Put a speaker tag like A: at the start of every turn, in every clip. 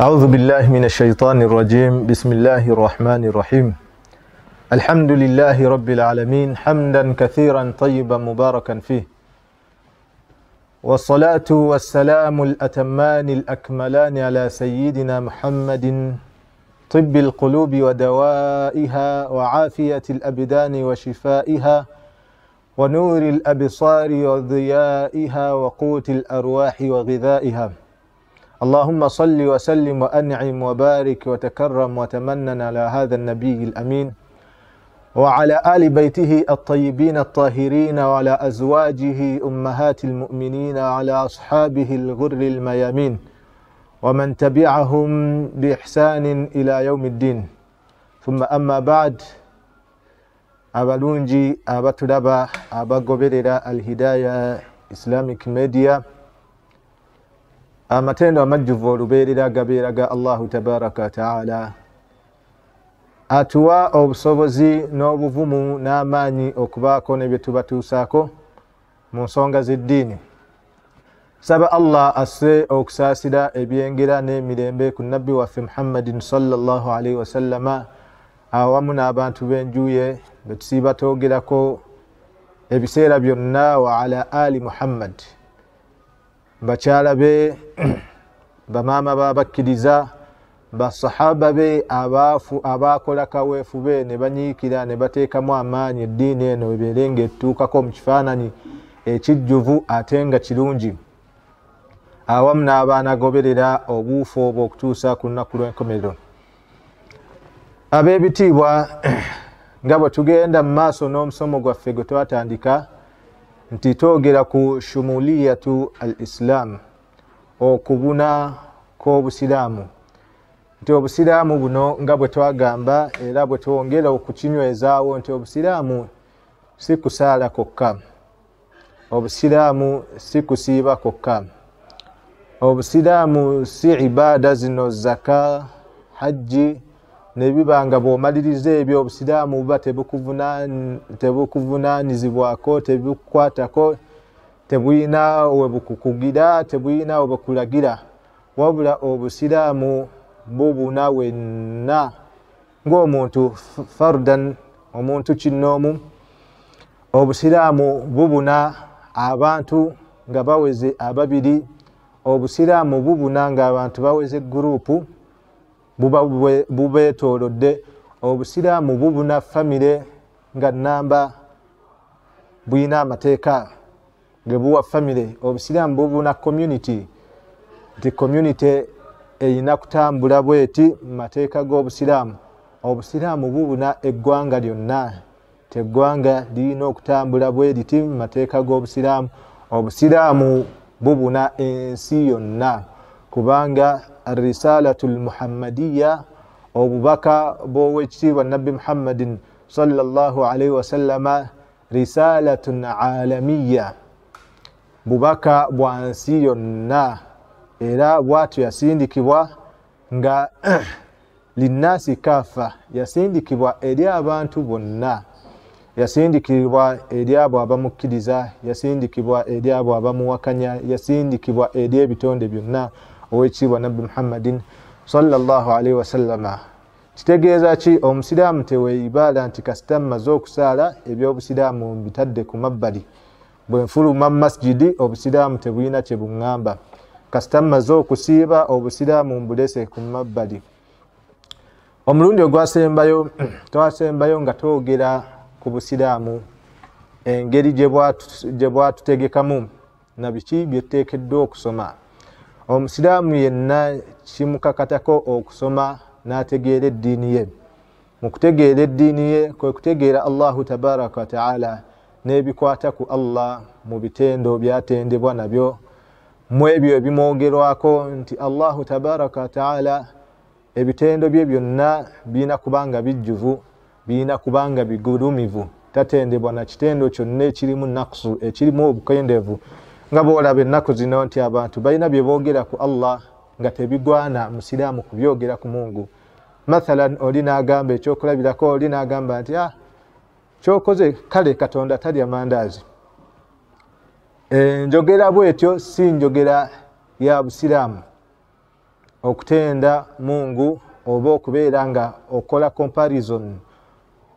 A: أعوذ بالله من الشيطان الرجيم. بسم الله الرحمن الرحيم. الحمد لله رب العالمين حمدا كثيرا طيبا مباركا فيه، والصلاة والسلام الأتمان الأكملان على سيدنا محمد طب القلوب ودوائها وعافية الأبدان وشفائها ونور الأبصار وضيائها وقوت الأرواح وغذائها. اللهم صل وسلم وأنعم وبارك وتكرم وتمنن على هذا النبي الأمين وعلى آل بيته الطيبين الطاهرين وعلى أزواجه أمهات المؤمنين وعلى أصحابه الغر الميامين ومن تبعهم بإحسان إلى يوم الدين. ثم أما بعد، abalungi abatulaba abagoberera Alhidaya Islamic Media, amatendo amajjuvu olubeerera gabeera ga Allahu tabaraka wataala, atuwa obusobozi n'obuvumu n'amaanyi okubaako ne bye tubatuusaako mu nsonga z'eddiini. Saba Allah asse okusaasira ebyengera n'emirembe ku nabbi waffe Muhammadin sallallahu alaihi wasallama awamu n'abantu b'enjuye betusiiba twogerako ebiseera byonna, wa ala ali Muhammad, bakyala be, bamaama babakkiriza, basahaba be abaafu abaakola kaweefu be ne banyiikira ne bateekamu amaanyi eddiini eno ebeere ng'etuukako mu kifaananyi ekijjuvu ate nga kirungi, awamu n'abaanagoberera obuufu obwo okutuusa ku lunaku lw'enkomerero. Ab'ebitiibwa, nga bwe tugenda mu maaso n'omusomo gwaffe gwe twatandika nti twogera ku shumuliyatu al islam, okubuna kw'obusiraamu, nti obusiraamu buno nga bwe twagamba era bwe twongera okukinywezaawo nti obusiraamu si kusaala kwokka, obusiraamu si kusiiba kwokka, obusiraamu si ibaada zino zaka, hajji nebiba nga bw'omaliriza ebyo obusiraamu buba tebukuvunaanyizibwako, tebukukwatako, tebuyina we bukukugira, tebuyina we bukulagira, wabula obusiraamu bubuna wenna ng'omuntu fardan, omuntu kinnoomu. Obusiraamu bubuna abantu nga baweze ababiri, obusiraamu bubuna ng'abantu baweze gurupu buba bubeetoolodde, obusiraamu bubuna famire nga nnamba, buyina amateeka ge buwa famire. Obusiraamu bubuna community, nti community erina kutambula bweti mu mateeka g'obusiraamu. Obusiraamu bubuna eggwanga lyonna, nti eggwanga lirina okutambula bwe riti mu mateeka g'obusiraamu. Obusiraamu bubuna ensi yonna, kubanga arisalatu lmuhammadiya, obubaka bw'owekitiibwa nabbi Muhammadin sallallahu alaihi wasallama, risalatun alamiya, bubaka bwa nsi yonna, era bwatyo yasindikibwa nga linnasi kafa, yasindikibwa eri abantu bonna, yasindikibwa eri abo abamukkiriza, yasindikibwa eri abo abamuwakanya, yasindikibwa eri ebitonde byonna owekitiibwa nabbi Muhammadin sallallahu alaihi wasallama. Kitegeeza ki? Omusiraamu teweeyibaala nti kasita mmaze okusaala ebyobusiraamu mbitadde ku mabbali, bwe nfuluma mu masjidi obusiraamu tebulina kye buŋŋamba, kasita mmaze okusiiba obusiraamu mbulese ku mabbali. Omulundi ogwasembayo twasembayo nga twogera ku busiraamu, engeri gye bwatutegekamu na biki bye tuteekeddwa okusoma. Omusiraamu yenna kimukakatako okusoma n'ategeera eddiini ye. Mu kutegeera eddiini ye kwe kutegeera Allahu tabaraka wataala n'ebikwata ku Allah mu bitendo byatendebwa nabyo, mu ebyo ebimwogerwako nti Allahu tabaraka wataala ebitendo bye byonna birina kubanga bijjuvu, birina kubanga bigulumivu, tatendebwa na kitendo kyonna ekirimu nakusu, ekirimu obukendeevu. Nga bw'olaba ennaku zino nti abantu balina bye boogera ku Allah nga tebigwana musiraamu kubyogera ku Mungu. Mathalan, oli n'agamba ekyokulabirako, oli n'agamba nti kyokoze kale Katonda talya mandaazi. Enjogera bwetyo si njogera ya busiraamu. okutenda Mungu oba okubeera nga okola comparison,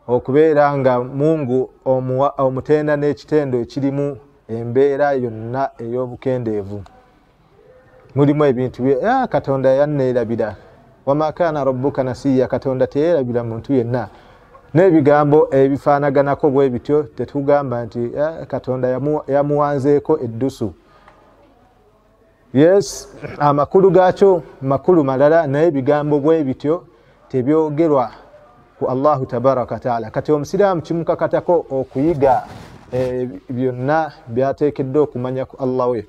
A: okubeera nga Mungu omutenda n'ekitendo ekirimu embeera yonna ey'obukendeevu. Mulimu ebintu Katonda yanneerabira, wama kana rabbuka nasiya, Katonda teyeerabira muntu yenna, n'ebigambo ebifaanaganako bwe bityo. Tetugamba nti Katonda yamuwanzeeko eddusu. Yes, amakulu gaakyo makulu malala, naye ebigambo bwe bityo tebyogerwa ku Allahu tabaraka wataala. Kati omusiraamu kimukakatako okuyiga byonna byateekeddwa okumanya ku Allah we,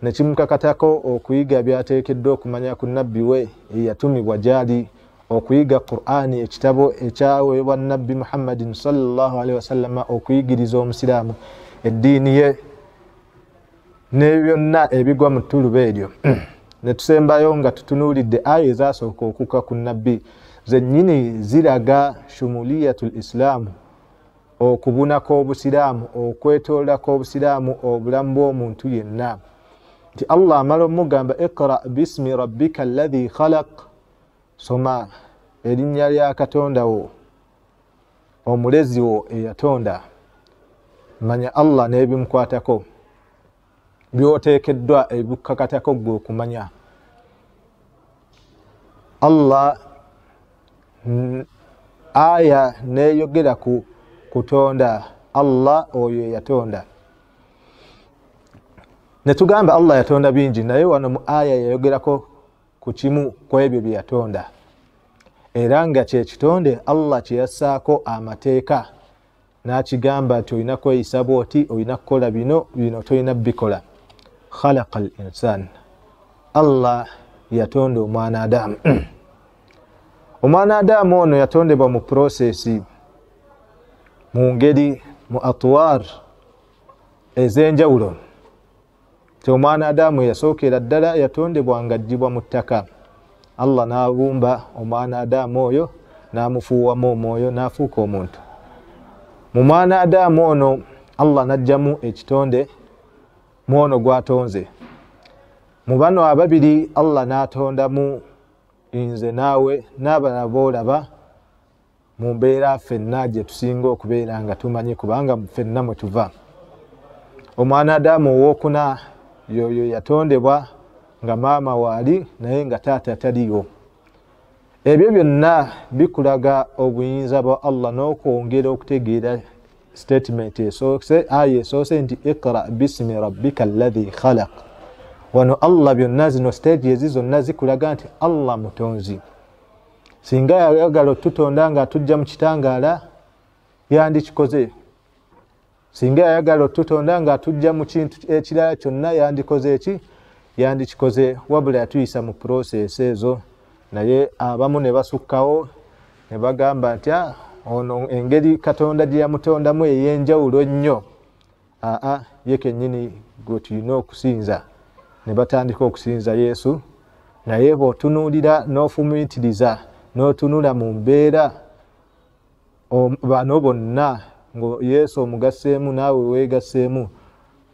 A: nekimukakatako okuyiga byateekeddwa okumanya ku nabbi we eyatumibwa gyali, okuyiga Qur'ani, ekitabo ekyaweebwa nabbi Muhammadin sallallahu alaihi wasallama okuyigiriza omusiraamu eddiini ye n'ebyonna ebigwa mu ttuluba eryo. Netusembayo nga tutunuulidde aya ezasooka okukka ku nabbi zennyini ziraga shumuliyatul islaamu, okubuna kw'obusiraamu, okwetoola kw'obusiraamu obulamu bw'omuntu yenna. Nti Allah amala omugamba iqra bismi rabbika alladhi khalaq, soma erinnya lya Katonda wo omulezi wo eyatonda. Manya Allah n'ebimukwatako byoteekeddwa ebikakatako ggwe okumanya. Allah aya neyogera ku kutonda, Allah oyo eyatonda. Netugamba Allah yatonda bingi, naye wano mu aya yayogerako ku kimu ku ebyo bye yatonda, era nga kyekitonde Allah kye yassaako amateeka n'akigamba nti olina kweyisa bw'oti, olina kukola bino, bino tolina bikola. Khalaqa al insan, Allah yatonda omwana Adamu. Omwana Adamu ono yatondebwa mu prosesi, mu ngeri, mu atwar ez'enjawulo. Ti omwana Adamu yasookera ddala yatondebwa ng'aggyibwa mu ttaka. Allah n'abumba omwana Adamu oyo n'amufuuwamu omwoyo n'afuuka omuntu. Mu mwana Adamu ono Allah n'aggyamu ekitonde mwono gw'atonze. Mu bano ababiri Allah n'atondamu nze naawe n'abalala boolaba mu mbeera ffenna gye tusinga okubeera nga tumanyi, kubanga ffenna mwe tuva. Omwana Adamu owookuna yoyo yatondebwa nga maama waali naye nga taata taliyo. Ebyo byonna bikulaga obuyinza bwa Allah n'okwongera okutegeera statement esoose, aya esoose nti iqra bismi rabbika alladhi khalaq. Wano Allah byonna zino stage ezi zonna zikulaga nti Allah mutonzi. Singa yayagala otutonda nga atujja mu kitangaala yandikikoze, singa yayagala otutonda nga atujja mu kintu ekirala kyonna yandikoze eki, yandikikoze, wabula yatuyisa mu process ezo. Naye abamu ne basukkawo ne bagamba nti ono engeri Katonda gye yamutondamu ey'enjawulo ennyo, aa ye kennyini gwe tulina okusinza. Ne batandika okusinza Yesu. Naye bw'otunuulira n'ofumiitiriza n'otunula mu mbeera bano bonna nga Yesu omugasseemu naawe weegasseemu,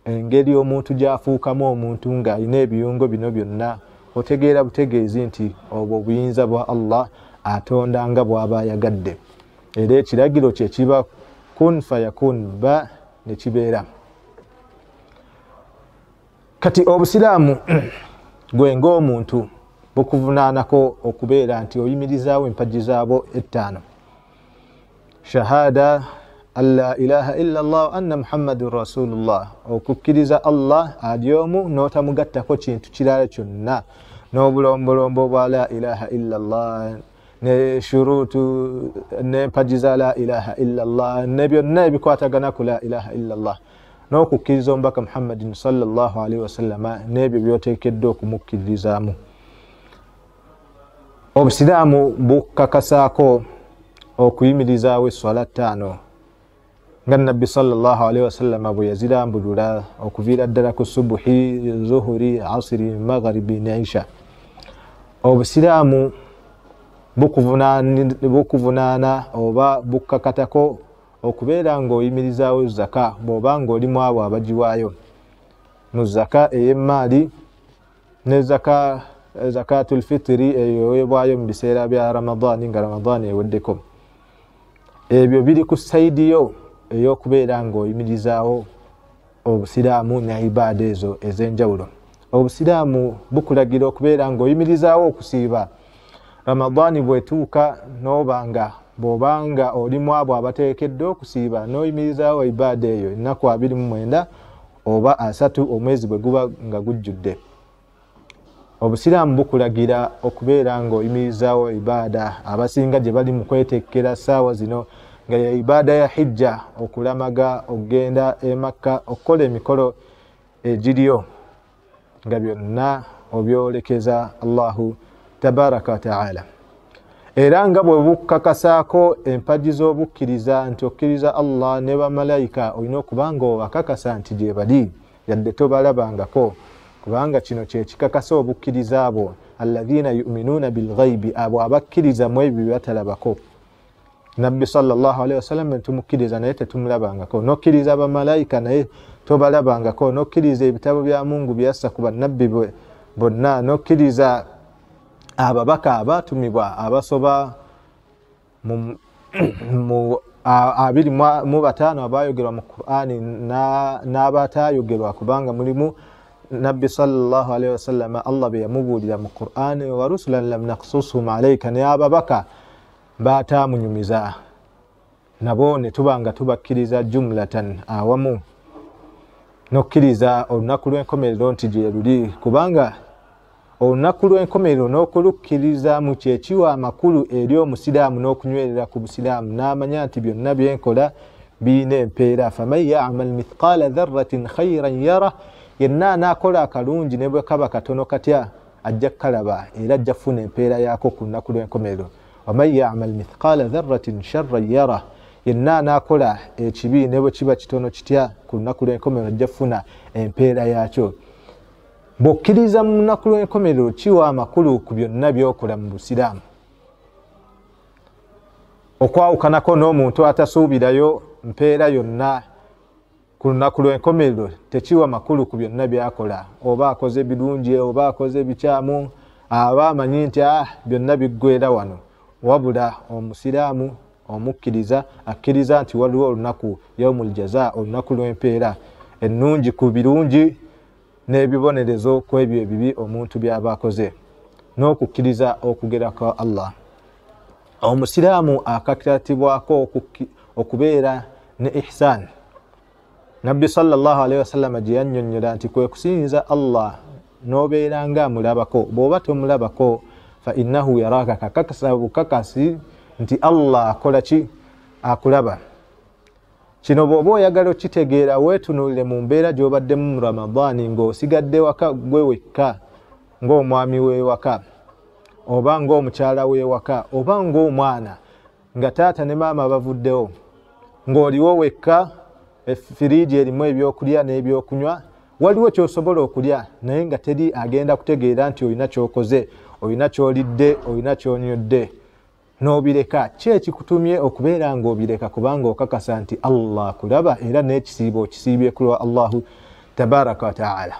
A: engeri omuntu gy'afuukamu omuntu ng'alina ebiyungo bino byonna, otegeera butegeezi nti obwo obuyinza bwa Allah atonda nga bw'aba ayagadde. Era ekiragiro kye kiba kun fayakun, ba ne kibeera. Kati obusiraamu gwe ng'omuntu bukuvunaanako okubeera nti oyimirizaawo empagi zaabwo ettaano: shahada alla ilaha illa Allah anna Muhammadun rasulullah, okukkiriza Allah ali omu n'otamugattako kintu kirala kyonna, n'obulombolombo bwa la ilaha illa Allah ne shurutu n'empagi za la ilaha illa Allah ne byonna ebikwatagana ku la ilaha illa Allah, n'okukkiriza omubaka Muhammadin sallallahu alaihi wasallama n'ebyo by'oteekeddwa okumukkiririzaamu. Obusiraamu bukakasaako okuyimirizaawo esswala ttaano nga nabbi sallallahu alaihi wasallama bwe yazirambulula okuviira ddala ku subuhi, zuhuri, asiri, magharibi ne isha. Obusiraamu bukuvunaana oba bukakatako okubeera ng'oyimirizaawo zaka bw'oba ng'oli mu abo abagiwaayo, mu zaka ey'emmaali ne zaka zakatul fitri eyoweebwayo mu biseera bya Ramadhani nga Ramadhani eweddeko. Ebyo biri ku saidi yo ey'okubeera ng'oyimirizaawo obusiraamu ne ibaada ezo ez'enjawulo. Obusiraamu bukulagira okubeera ng'oyimirizaawo okusiiba. Ramadhani bw'etuuka n'obanga bw'obanga oli mu abo abateekeddwa okusiiba n'oyimirizaawo ibaada eyo ennaku 29 oba 30 omwezi bwe guba nga gujjudde. Obusiraamu bukulagira okubeera ng'oyimirizaawo ibaada abasinga gye bali mu kweteekera ssaawa zino nga ya ibaada ya hijja, okulamaga, okugenda e Makka, okukola emikolo egiriyo nga byonna obyolekeza Allahu tabaraka wa taala. Era nga bwe bukakasaako empagi z'obukkiriza nti okkiriza Allah ne bamalayika, olina okuba nga obakakasa nti gye bali yadde tobalabangako, kubanga kino kye kikakasa obukkiriza bwo. Alladhina yuminuuna bilghaibi, abo abakkiriza mu ebyo bye batalabako. Nabbi sallallahu alaihi wasallam tumukkiriza naye tetumulabangako, n'okkiriza bamalayika naye tobalabangako, n'okkiriza ebitabo bya Mungu byassa ku bannabbi bonna, n'okkiriza ababaka abaatumibwa abasoba mu 25 abayogerwa mu Qur'ani n'abataayogerwa, kubanga mulimu Nabbi sallallahu alaihi wasallam Allah bye yamubuulira mu Qur'ani, wa rusulan lam naqsushum alayka, ne ababaka baataamunyumiza nabo ne tuba nga tubakkiriza jumlatan awamu, n'okkiriza olunaku lw'enkomerero nti gye luli, kubanga olunaku lw'enkomerero n'okulukkiriza kye kiwa amakulu eri omusiraamu n'okunywerera ku busiraamu n'amanya nti byonna byenkola birina empeera. Faman yamal mithqala dharratin khairan yarah, yenna anaakola akalungi ne bwe kaba katono katya ajja kukalaba era ajja kufuna empeera yaako ku lunaku lw'enkomerero. Waman yamal mithqala dharratin sharran yarah, yenna anaakola ekibi ne bwe kiba kitono kitya ku lunaku lw'enkomerero ajja kufuna empeera yaakyo. Bw'okkiriza mu lunaku lw'enkomerero kiwa amakulu ku byonna by'okola mu busiraamu, okwawukanako n'omuntu atasuubirayo mpeera yonna ku lunaku lw'enkomerero tekiwa makulu ku byonna by'akola, oba akoze birungi oba akoze bikyamu, aba amanyi nti byonna biggweera wano. Wabula omusiraamu omukkiriza akkiriza nti waliwo olunaku yaumul jaza, olunaku lw'empeera ennungi ku birungi n'ebibonerezo ku ebyo ebibi omuntu by'aba akoze, n'okukkiriza okugera kwa Allah. Omusiraamu akakatibwako okubeera ne ihsan. Nabbi sallallahu alaihi wasallam gye yannyonnyola nti kwe kusinza Allah n'obeera nga amulabako, bw'oba tomulabako fa innahu yaraka, kakakasa bukakasi nti Allah akola ki? Akulaba. Kino bw'oba oyagala okitegeera weetunuulire mu mbeera gy'obaddemu mu Ramadhani ng'osigadde waka gwe wekka ng'omwami w'ewaka oba ng'omukyala w'ewaka oba ng'omwana nga taata ne maama bavuddewo, ng'oliwo wekka, efiriigi erimu ebyokulya n'ebyokunywa, waliwo ky'osobola okulya naye nga teri agenda kutegeera nti olina ky'okoze, olina ky'olidde, olina ky'onywedde, n'obireka. Ki ekikutumye okubeera ng'obireka? Kubanga okakasa nti Allah akulaba era n'ekisiibo okisiibye ku lwa Allahu tabaraka wa taala.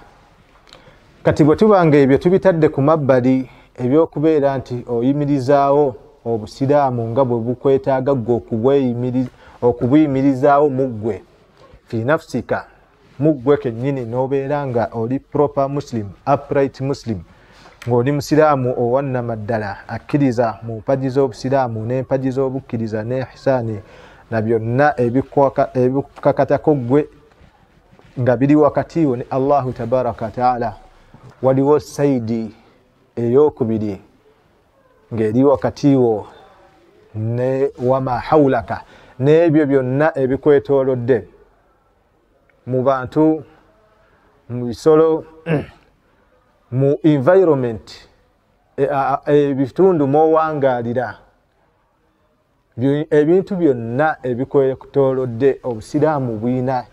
A: Kati bwe tuba nga ebyo tubitadde ku mabbali, ebyokubeera nti oyimirizaawo obusiraamu nga bwe bukwetaaga ggwe okubuyimirizaawo mu ggwe fi nafsika, mu ggwe kennyini, n'obeera nga oli proper muslim, upright muslim, ng'oli musiraamu owannamaddala akkiriza mu mpagi z'obusiraamu n'empagi z'obukkiriza ne ihsaani na byonna ebikukakatako ggwe nga biri wakati wo ne Allahu tabaraka wa taala. Waliwo saidi ey'okubiri ng'eri wakati wo ne wama haulaka, n'ebyo byonna ebikwetoolodde mu bantu, mu bisolo, mu environment, ebitundu mw'owangaalira, ebintu byonna ebikwetoolodde. Obusiraamu buyina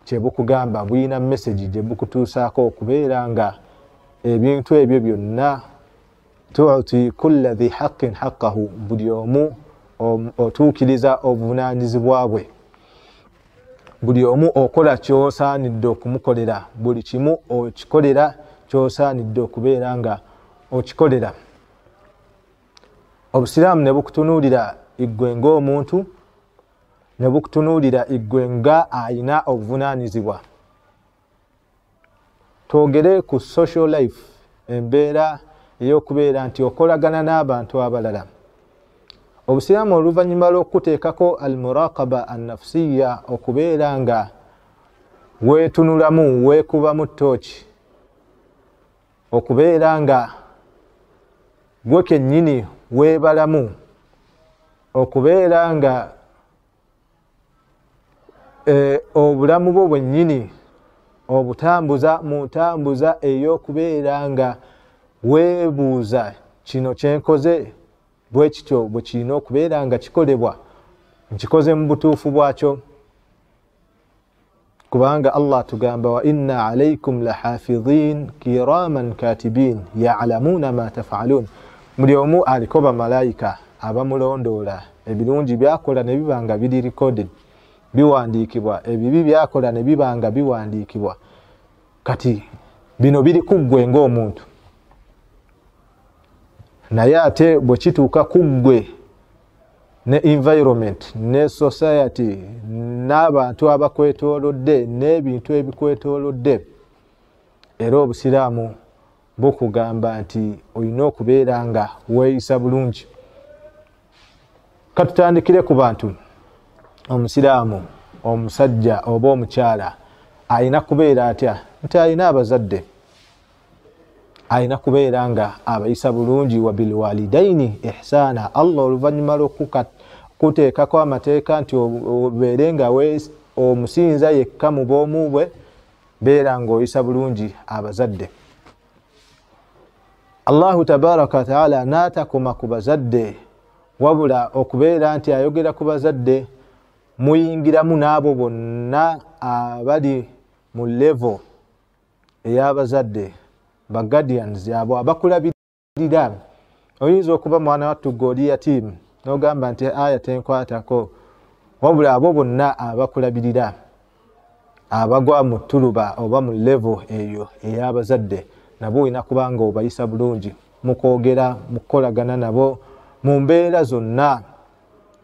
A: kye bukugamba, buyina message gye bukutuusaako okubeera nga ebintu ebyo byonna tuuti kulla dhi haqqin haqqahu, buli omu otuukiriza obuvunaanyizibwa bwe, buli omu okola ky'osaanidde okumukolera, buli kimu okikolera ky'osaanidde okubeera nga okikolera. Obusiraamu ne bukutunuulira iggwe ng'omuntu, ne bukutunuulira iggwe nga ayina obuvunaanyizibwa. Twogere ku social life, embeera ey'okubeera nti okolagana n'abantu abalala. Obusiraamu oluvannyuma lw'okuteekako almuraqaba annafsiya, okubeera nga weetunulamu, weekubamu ttooki, okubeera nga gwe kennyini weebalamu, okubeera nga obulamu bwo bwennyini obutambuza mu ntambuza ey'okubeera nga weebuuza kino kyenkoze bwe kityo bwe kirina okubeera nga kikolebwa, nkikoze mu butuufu bwakyo. Kubanga Allah tugamba wa inna alaykum lahafidhin kiraman katibin ya'lamuna ma taf'alun. Buli omu aliko bamalayika abamulondoola, ebirungi byakola ne biba nga biri recorded, biwandiikibwa, ebibi byakola ne biba nga biwandiikibwa. Kati bino biri ku ggwe ng'omuntu, naye ate bwe kituuka ku ggwe ne environment ne society n'abantu abakwetoolodde n'ebintu ebikwetoolodde, era obusiraamu bukugamba nti olina okubeera nga weeyisa bulungi. Katutandikire ku bantu. Omusiraamu omusajja oba omukyala ayina kubeera atya? Nti ayina abazadde, ayina kubeera nga abayisa bulungi. Wa bilwalidaini ihsana. Allah oluvannyuma lw'okuteekako amateeka nti obeere nga omusinza yekka mu bwomu bwe, beera ng'oyisa bulungi abazadde. Allahu tabaraka wataala n'atakoma ku bazadde, wabula okubeera nti ayogera ku bazadde muyingiramu n'abo bonna abali mu level ey'abazadde, ba guardians, abo abakulabirira. Oyinza okuba mwana wattu gwe oli yatiimu n'ogamba nti aya tenkwatako, wabula abo bonna abakulabirira abagwa mu ttuluba oba mu level eyo ey'abazadde, nabo olina kuba nga obayisa bulungi mu kwogera, mu kukolagana nabo mu mbeera zonna.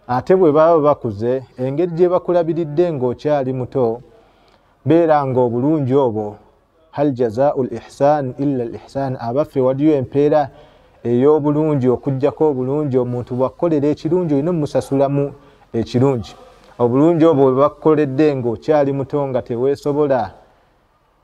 A: Ate bwe baba bakuze, engeri gye bakulabiridde ng'okyali muto, beera ng'obulungi obwo, hal jazaa'u l-ihsan illa l-ihsan, abaffe waliyo empeera ey'obulungi okuggyako obulungi? Omuntu bw'akukolera ekirungi olina omusasulamu ekirungi. Obulungi obwo bwe bakukoledde ng'okyali muto nga teweesobola,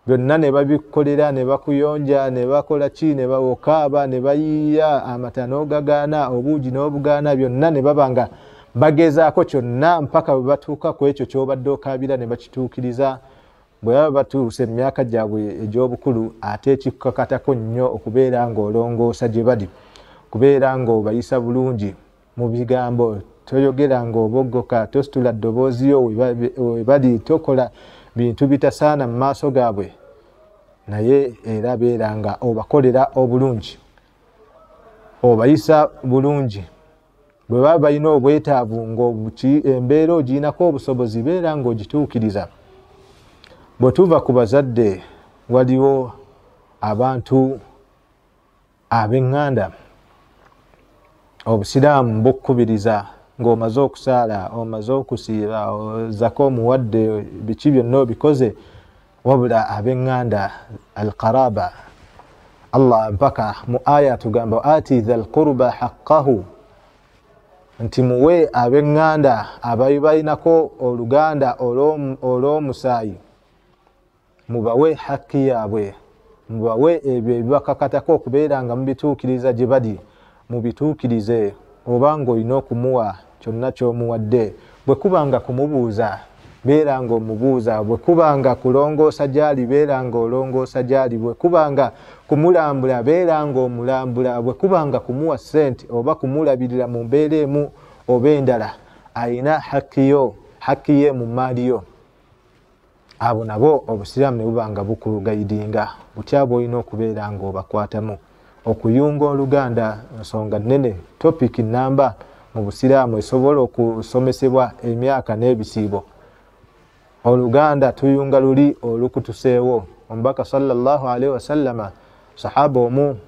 A: byonna ne babikukolera, ne bakuyonja, ne bakola ki, ne okaaba, ne bayiiya amata n'ogagaana, obuugi n'obugaana, byonna ne baba nga bagezaako kyonna mpaka bwe batuuka ku ekyo ky'obadde okaabira ne bakituukiriza. Bwe baba batuuse mu myaka gyabwe egy'obukulu, ate ekikukakatako nnyo okubeera ng'olongoosa gye bali, kubeera ng'obayisa bulungi mu bigambo, toyogera ng'oboggoka, tositula ddoboozi yo we bali, tokola bintu bitasaana mu maaso gaabwe, naye era beera nga obakolera obulungi, obayisa bulungi. Bwe baba balina obwetaavu ng'embeera ogirinako obusobozi, beera ng'ogituukiriza. Bwe tuva ku bazadde, waliwo abantu ab'eŋŋanda. Obusiraamu bukukubiriza ng'omaze okusaala, omaze okusiiba, zaka omuwadde, biki byonna obikoze, wabula ab'eŋŋanda alqaraba, Allah mpaka mu aya tugamba ati dhal qurba haqqahu, nti muwe ab'eŋŋanda abayibalinako oluganda olw'omusaayi, mubawe hakki yaabwe, mubawe ebyo ebibakakatako okubeera nga mubituukiriza gye bali, mubituukirize. Oba ng'olina okumuwa kyonna ky'omuwadde, bwe kuba nga kumubuuza, beera ng'omubuuza, bwe kuba nga kulongoosa gy'ali, beera ng'olongoosa gy'ali, bwe kuba nga kumulambula, beera ng'omulambula, bwe kuba nga kumuwa ssente oba kumulabirira mu mbeera emu oba endala, ayina hakki yo, hakki ye mu mmaali yo. Abo nabo obusiraamu ne buba nga bukugayidinga butya bw'olina okubeera ng'obakwatamu. Okuyunga oluganda nsonga nnene, topic namba mu busiraamu esobola okusomesebwa emyaka n'ebisiibo. Oluganda tuyunga luli olukutuseewo. Omubaka sallallahu alaihi wasallama, sahaba omu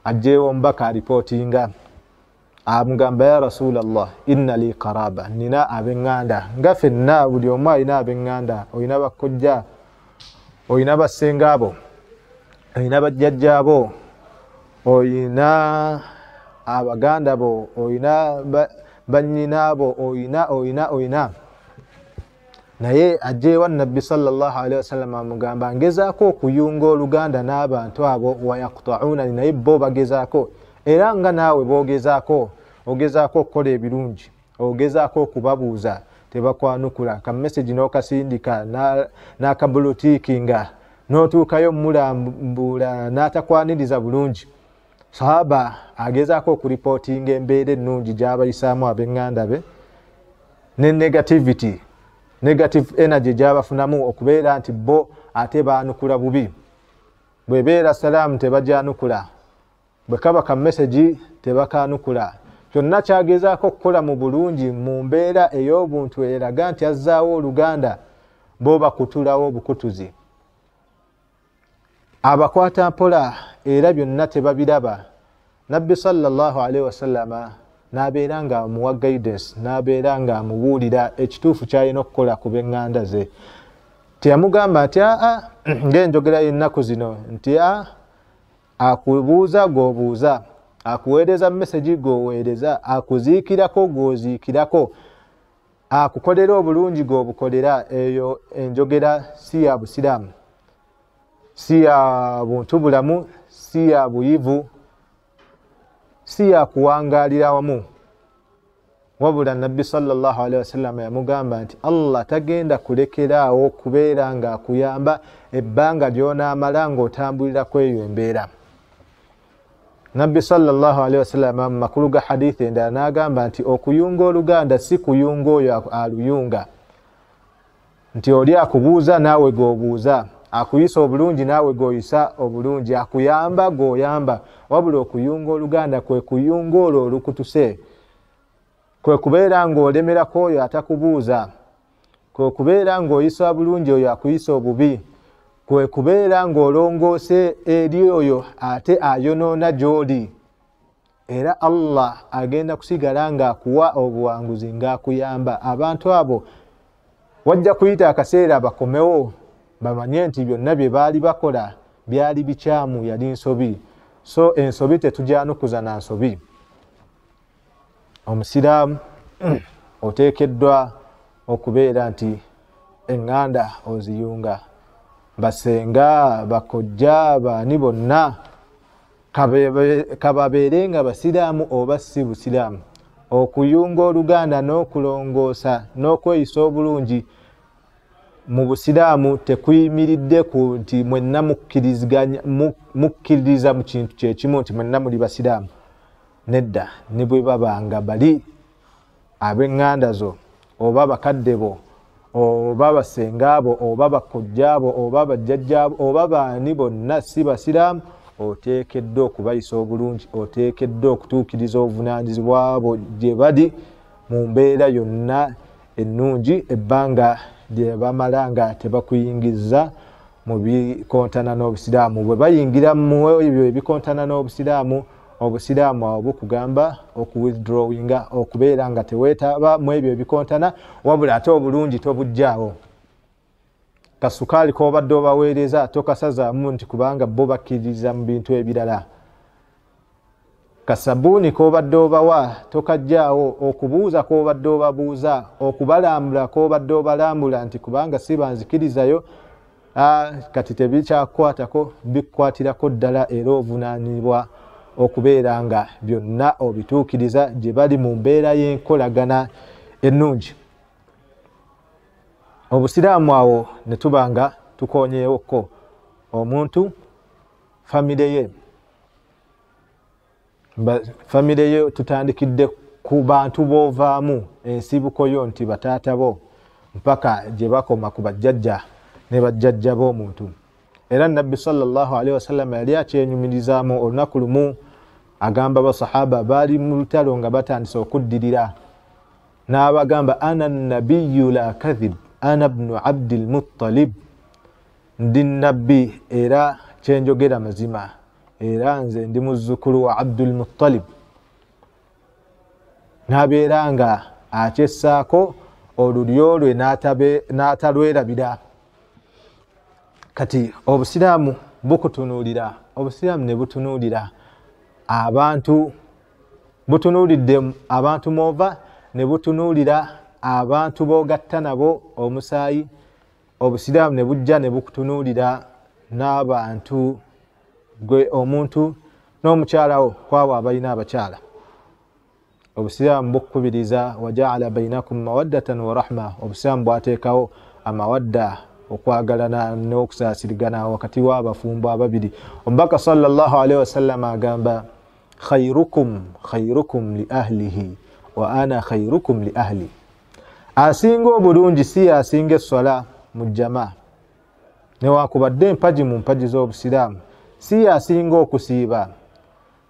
A: Ajjeewo omubaka alipootinga, amugamba ya Rasulallah, inna li qaraba, nina ab'eŋŋanda. Nga ffenna buli omu alina ab'eŋŋanda, olina bakojja, olina bassengaabo, olina bajjajjaabo, olina abaganda bo, olina bannyinaabo, olina olina olina. Naye ajjeewa Nabbi sallallahu alaihi wasallam amugamba ngezaako okuyunga oluganda n'abantu abo, wayaqta'unani, naye bo bagezaako. Era nga naawe boogezaako, ogezaako okukola ebirungi, ogezaako okubabuuza, tebakwanukula. Ka message n'okasindika n'akabulutiikinga n'otuukayo mulambula n'atakwaniriza bulungi. Sahaba agezaako okuripootinga embeera ennungi gy'abayisaamu ab'eŋŋanda be ne negativity, negative energy gy'abafunamu okubeera nti bo ate baanukula bubi. Bw'ebeera salaamu tebagyanukula, bwe kaba ka message tebakaanukula. Kyonna kyagezaako okukola mu bulungi mu mbeera ey'obuntu eraga nti azzaawo oluganda, bo bakutulawo obukutuzi. Abakwata mpola era byonna tebabiraba. Nabbi sallallahu alaihi wasallama n'abeera nga amuwa guidance, n'abeera nga amubuulira ekituufu ky'alina okukola ku b'eŋŋanda ze. Teyamugamba nti aa, ng'enjogera y'ennaku zino nti aa, akubuuza gw'obuuza, akuweereza message gw'oweereza, akuziikirako gw'oziikirako, akukolera obulungi gw'obukolera. Eyo enjogera si ya busiraamu, si ya buntu bulamu, si ya buyivu, si ya kuwangaalira wamu. Wabula Nabbi sallallahu alaihi wasallam yamugamba nti Allah tagenda kulekeraawo kubeera ng'akuyamba ebbanga ly'onaamala ng'otambulira ku eyo embeera. Nabbi sallallahu alaihi wasallam mu makulu ga hadithi endala n'agamba nti okuyunga oluganda si kuyunga oyo aluyunga, nti oli akubuuza naawe gw'obuuza, akuyisa obulungi naawe gw'oyisa obulungi, akuyamba gw'oyamba. Wabula okuyunga oluganda kwe kuyunga olwo olukutuse, kwe kubeera ng'olemerako oyo atakubuuza, kwe kubeera ng'oyisa bulungi oyo akuyisa obubi, kwe kubeera ng'olongoose eri oyo ate ayonoona gy'oli. Era Allah agenda kusigala ng'akuwa obuwanguzi, ng'akuyamba. Abantu abo wajja kuyita akaseera bakomewo bamanye nti byonna bye baali bakola byali bikyamu, yali nsobi. So ensobi tetugyanukuza na nsobi. Omusiraamu oteekeddwa okubeera nti eŋŋanda oziyunga, basenga, bakojja, baani bonna kababeere nga basiraamu oba si busiraamu. Okuyunga oluganda n'okulongoosa n'okweyisa obulungi mu busiraamu tekuyimiridde ku nti mwenna mukkiririza mu kintu kyekimu nti mwenna muli basiraamu. Nedda, ne bwe babanga bali ab'eŋŋanda zo oba bakadde bo oba basengaabo oba bakojjaabo oba bajjajjaabo oba baani bonna si basiraamu, oteekeddwa okubayisa obulungi, oteekeddwa okutuukiriza obuvunaanyizibwa bwo gye bali mu mbeera yonna ennungi ebbanga lye bamala nga tebakuyingiza mu bikontana n'obusiraamu. Bwe bayingira mu ebyo ebikontana n'obusiraamu, obusiraamu awo bukugamba okuwithdrawinga, okubeera nga teweetaba mu ebyo ebikontana, wabula ate obulungi tobuggyaawo. Kasukaali k'obadde obaweereza tokasazaamu nti kubanga bo bakkiririza mu bintu ebirala. Kasabuuni k'obadde obawa tokaggyaawo, okubuuza k'obadde obabuuza, okubalambula k'obadde obalambula nti kubanga si banzikirizayo, kati tebikyakukwatako, bikukwatirako ddala era ovunaanibwa okubeera nga byonna obituukiriza gye bali mu mbeera y'enkolagana ennungi. Obusiraamu awo ne tuba nga tukonyeewokko omuntu famire ye. Famire ye tutandikidde ku bantu b'ovaamu, ensibuko yo nti bataata bo mpaka gye bakoma ku bajjajja ne bajjajja b'omuntu. Era Nabbi sallallahu alaihi wasallam yali akyenyumirizaamu olunaku lumu agamba basahaba baali mu lutalo nga batandise okuddirira, n'abagamba ana nabiyyu la kadhib ana bnu Abdil Muttalib, ndi nabbi era kyenjogera mazima, era nze ndi muzzukulu wa Abdul Muttalib. N'abeera nga akyessaako olulyo lwe n'atalwerabira. Kati obusiraamu bukutunuulira, obusiraamu ne butunuulira abantu, butunuulidde abantu mwova, ne butunuulira abantu b'ogatta nabo omusaayi. Obusiraamu ne bujja ne bukutunuulira n'abantu gwe omuntu n'omukyalawo kwabo abalina abakyala. Obusiraamu bukukubiriza wajaala bainakum mawaddatan wa rahma. Obusiraamu bwateekawo amawadda, okwagalana n'okusaasirigana wakati w'abafumbo ababiri. Omubaka sallallahu alaihi wasallam agamba khairukum khairukum li ahlihi wa ana khairukum li ahli. Asinga obulungi si asinga esswala mu jama, newakubadde empagi mu mpagi z'obusiraamu, si asinga okusiiba,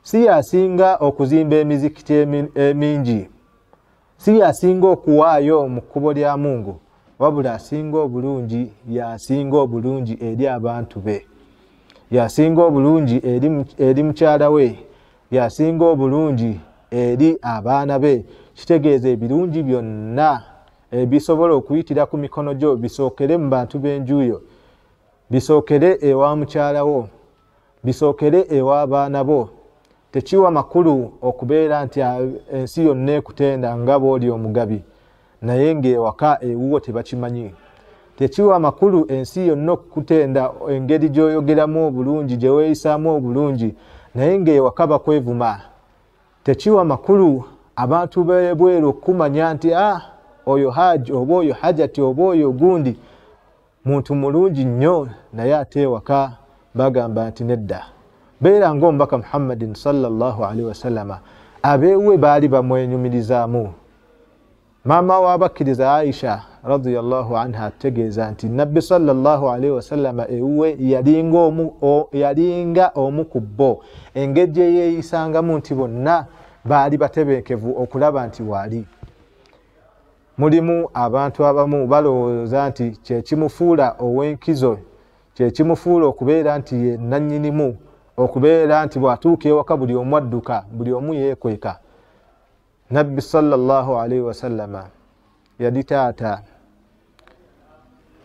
A: si asinga okuzimba emizikiti emingi, si asinga okuwaayo mu kkubo lya Mungu, wabula asinga obulungi yasinga obulungi eri abantu be, yasinga obulungi eri mukyala we, yasinga obulungi eri abaana be. Kitegeeza ebirungi byonna ebisobola okuyitira ku mikono gyo bisookere mu bantu b'enjuyo, bisookere ewa mukyala wo, bisookere ew'abaana bo. Tekiwa makulu okubeera nti ensi yonna ekutenda nga bw'oli omugabi, naye ng'ewaka ewuwo tebakimanyi. Tekiwa makulu ensi yonna okukutenda engeri gy'oyogeramu obulungi, gye weeyisaamu obulungi, naye ng'ewaka bakwevuma. Tekiwa makulu abantu b'ebweru okumanya nti oyo haji oba oyo hajati oba oyo gundi muntu mulungi nnyo, naye ate ewaka bagamba nti nedda. Beera ng'omubaka Muhammadin sallallahu alaihi wasallama, abeewe baali bamwenyumirizaamu. Maama w'abakkiriza Aisha radiyallahu anha ategeeza nti Nabbi sallallahu alaihi wasallama ewuwe yalinga omu ku bo, engeri gye yeeyisangamu nti bonna baali batebenkevu okulaba nti waali. Mulimu abantu abamu balowooza nti kyekimufuula ow'enkizo, kyekimufuula okubeera nti ye nannyinimu, okubeera nti bw'atuuka ewaka buli omu adduka, buli omu yeekweka. Nabbi sallallahu alaihi wasallama yali taata,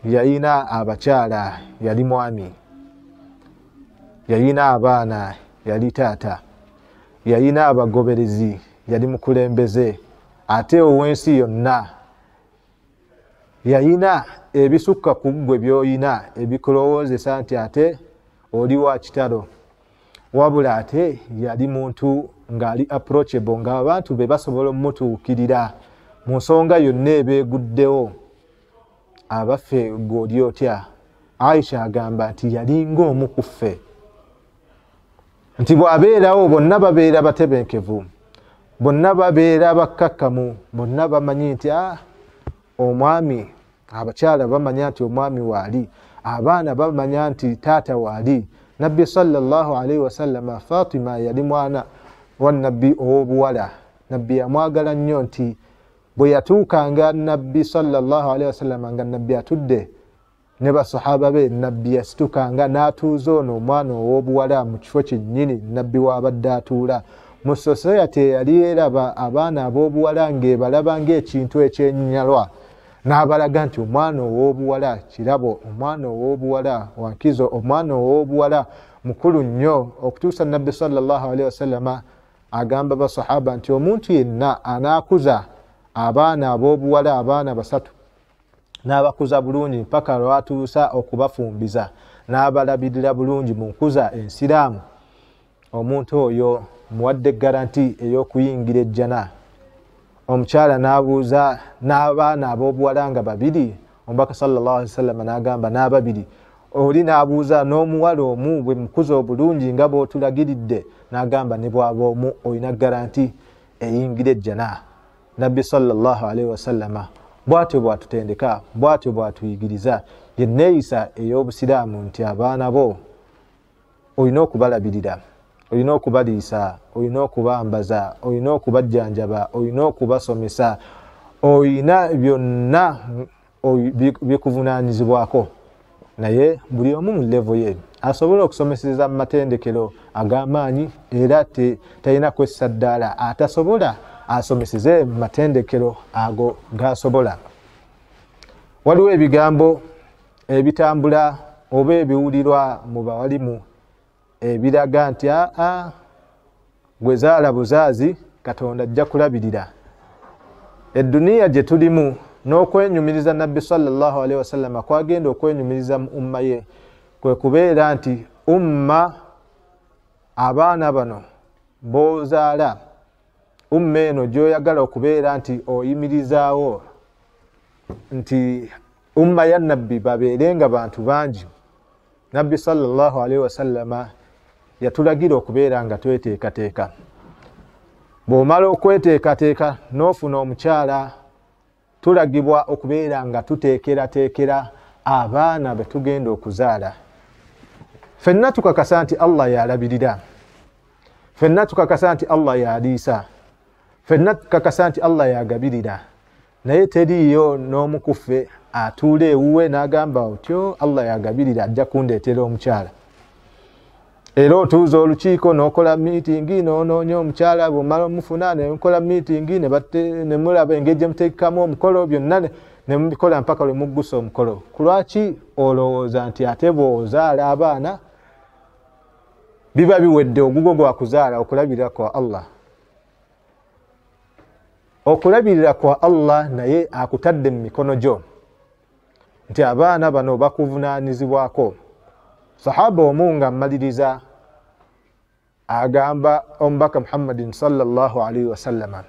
A: yalina abakyala, yali mwami, yalina abaana, yali taata, yalina abagoberezi, yali mukulembeze, ate ow'ensi yonna. Yalina ebisukka ku ggwe by'oyina ebikulowoozesa nti ate oli wa kitalo, wabula ate yali muntu ng'ali approachable, ng'abantu be basobola omutuukirira mu nsonga yonna ebeeguddewo. Abaffe gw'oli otya? Aisha agamba nti yalinga omu ku ffe, nti bw'abeerawo bonna babeera batebenkevu, bonna babeera bakkakkamu, bonna bamanyi nti omwami, abakyala bamanya nti omwami waali, abaana bamanya nti taata waali. Nabbi sallallahu alaihi wasallama, Fatima yali mwana wa Nabbi ow'obuwala. Nabbi yamwagala nnyo nti bwe yatuukanga Nabbi sallallahu alaihi wasallama nga Nabbi atudde ne basahaba be, Nabbi yasitukanga n'atuuza ono omwana ow'obuwala mu kifo kyennyini Nabbi w'abadde atuula. Mu society yali eraba abaana ab'obuwala ng'ebalaba ng'ekintu ekyenyinyalwa, n'abalaga nti omwana ow'obuwala kirabo, omwana ow'obuwala wankizo, omwana ow'obuwala mukulu nnyo. Okutuusa Nabbi sallallahu alaihi wasallama agamba basahaba nti omuntu yenna anaakuza abaana ab'obuwala, abaana basatu, n'abakuza bulungi mpaka lwatuusa okubafumbiza, n'abalabirira bulungi mu nkuza ensiraamu, omuntu oyo muwadde garanti ey'okuyingira ejjana. Omukyala n'abuuza n'abaana ab'obuwala nga babiri, omubaka sallallahu alaihi wasallam n'agamba n'ababiri. Oli n'abuuza n'omuwala omu bwe mukuza obulungi nga bw'otulagiridde, n'agamba ne bw'aba omu olina garanti eyingira ejjana. Nabbi sallallahu alaihi wasallama bw'atyo bw'atutendeka, bw'atyo bw'atuyigiriza yenneeyisa ey'obusiraamu nti abaana bo olina okubalabirira, olina okubaliisa, olina okubambaza, olina okubajjanjaba, olina okubasomesa, olina byonna bikuvunaanyizibwako. Naye buli omu mu level ye asobola okusomeseza mu matendekero ag'amaanyi, era talina kwessa ddaala. Atasobola asomeseze mu matendekero ago gasobola. Waliwo ebigambo ebitambula oba ebiwulirwa mu bawalimu ebiraga nti aa gwe zaala buzaazi, Katonda ajja kulabirira. Edduniya gye tulimu n'okwenyumiriza Nabbi sallallahu alaihi wasallam kwagenda okwenyumiriza mu umma ye kwe kubeera nti umma abaana bano b'ozaala, umma eno gy'oyagala okubeera nti oyimirizaawo nti umma ya Nabbi babeere nga bantu bangi. Nabbi sallallahu alaihi wasallama yatulagira okubeera nga tweteekateeka. Bw'omala okweteekateeka n'ofuna omukyala, tulagibwa okubeera nga tuteekerateekera abaana be tugenda okuzaala. Ffenna tukakasa nti Allah yalabirira, ffenna tukakasa nti Allah yaliisa, ffenna tukakasa nti Allah yagabirira, naye teriiyo n'omu ku ffe atuula ewuwe n'agamba otyo Allah yagabirira ajja kundeetera omukyala. Era otuuza olukiiko n'okola miitingi n'onoonya omukyala, bw'omala omufuna ne mukola miitingi ne mulaba engeri gye muteekamu omukolo, byonna ne mubikola mpaka lwe muggusa omukolo. Ku lwaki olowooza nti ate bw'ozaala abaana biba biwedde ogugwo gwa kuzaala? Okulabirira kwa Allah, okulabirira kwa Allah, naye akutadde mu mikono gyo nti abaana bano bakuvunaanyizibwako. Sahaba omu nga mmaliriza agamba omubaka Muhammadin sallallahu alaihi wasallama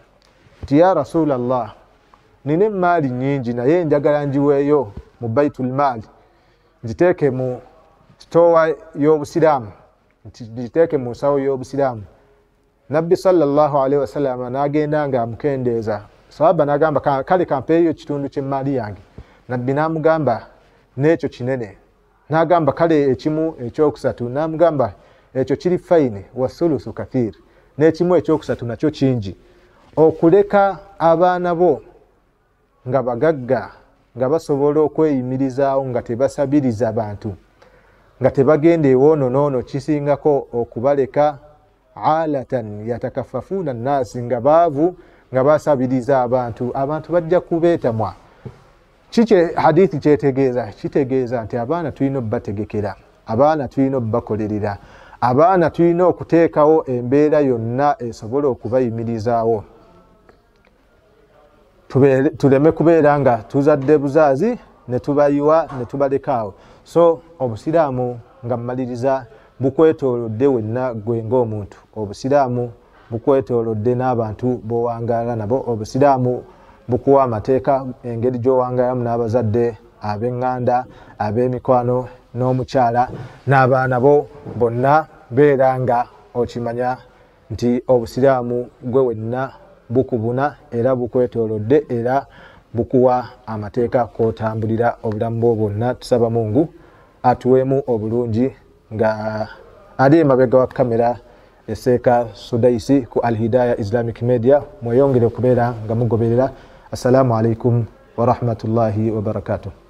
A: nti ya Rasulallah, nina emaali nyingi naye njagala njiweeyo mu baitul maali, ngiteeke mu sitowa y'obusiraamu, ngiteeke mu nsawo y'obusiraamu. Nabbi sallallahu alaihi wasallama n'agenda nga amukendeeza. Sahaba n'agamba kale kampeeyo ekitundu ky'emaali yange. Nabbi n'amugamba n'ekyo kinene. N'agamba kale ekimu ekyokusatu. N'amugamba ekyo kiri fine, wasulusu kathir, n'ekimu ekyokusatu nakyo kingi. Okuleka abaana bo nga bagagga, nga basobola okweyimirizaawo, nga tebasabiriza bantu, nga tebagenda ewoono noono, kisingako okubaleka alatan yatakafafuna nnasi, nga baavu, nga basabiriza abantu. Abantu bajja kubeetamwa. Kiki hadithi kyetegeeza? Kitegeeza nti abaana tulina obbategekera, abaana tulina obbakolerera, abaana tulina okuteekawo embeera yonna esobola okubayimirizaawo, tuleme kubeera nga tuzadde buzaazi ne tubayiwa ne tubalekaawo. So obusiraamu nga mmaliriza bukwetoolodde wenna gwe ng'omuntu, obusiraamu bukwetoolodde n'abantu b'owangaala nabo, obusiraamu bukuwa amateeka engeri gy'owangaalamu n'abazadde, ab'eŋŋanda, ab'emikwano, n'omukyala n'abaana bo bonna. Beera nga okimanya nti obusiraamu gwe wenna bukubuna era bukwetoolodde era bukuwa amateeka kw'otambulira obulamu bwo bwonna. Tusaba Mungu atuweemu obulungi. Nga ali emabega wa kamera eseeka Sudaisi ku Alhidaya Islamic Media, mweyongere okubeera nga mugoberera. Assalamu alaikum warahmatullahi wabarakatuh.